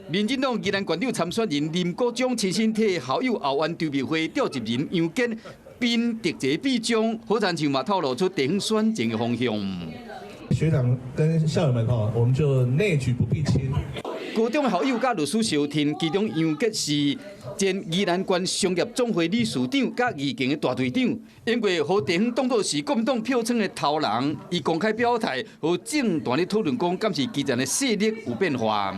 民進黨宜蘭縣長參選人林國璋親身替校友後援籌備會召集人楊傑賓特這臂章，好親像嘛透露出地方選戰的方向。學長跟校友們吼，我們就內舉不避親。高中校友佮律師相挺，其中楊傑是前宜蘭縣商業總會理事長，佮義警的大隊長。因為予地方當作是國民黨票倉的頭人，伊公開表態，予政壇咧討論講，敢是基層的勢力有變化。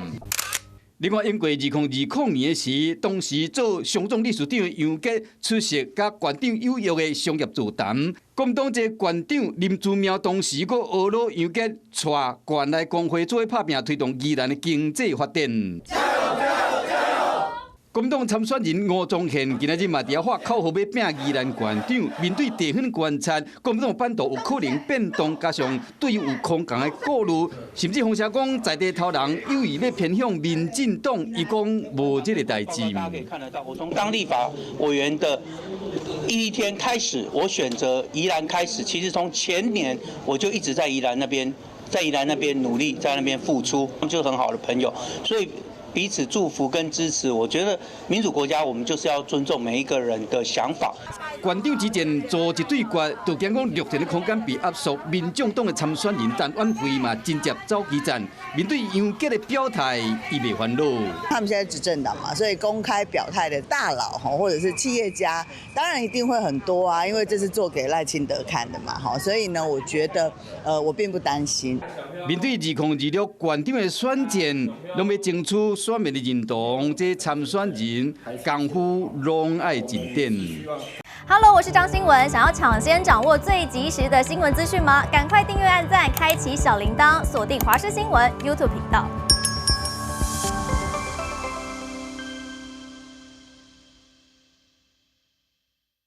另外，因過2020年的時，當時做商總理事長的楊傑出席佮縣長有約的商業座談。國民黨這個縣長林姿妙當時閣呵咾楊傑帶縣內工會做伙拍拚推動宜蘭的經濟發展。國民黨參選人吳宗憲今仔日嘛佇遐喊口號，欲拚宜蘭縣長。面對地方觀察，國民黨版圖有可能變動，加上對有空降的顧慮，甚至風聲講在地頭人有意欲偏向民進黨，伊講無這个代誌。大家可以看得到，我從當立法委員的第一天開始，我選擇宜蘭開始，其實從前年我就一直在宜蘭那邊，在宜蘭那邊努力，在那邊付出，就是很好的朋友，所以彼此祝福跟支持，我覺得民主國家我們就是要尊重每一個人的想法。縣長之戰做一對決，就驚講綠電的空間被壓縮，民眾黨的參選人陳婉慧嘛真正走基層，面對楊傑的表態，伊袂煩惱。他們現在執政黨嘛，所以公開表態的大佬或者是企業家，當然一定會很多啊，因為這是做給賴清德看的嘛，所以呢，我覺得，我並不擔心。面對2026縣長的選戰，攏欲爭取選民的認同，這參選人功夫攏愛進展。 Hello，我是張新文，想要搶先掌握最及時的新聞資訊嗎？趕快訂閱、按讚、開啟小鈴鐺，鎖定華視新聞 YouTube 頻道。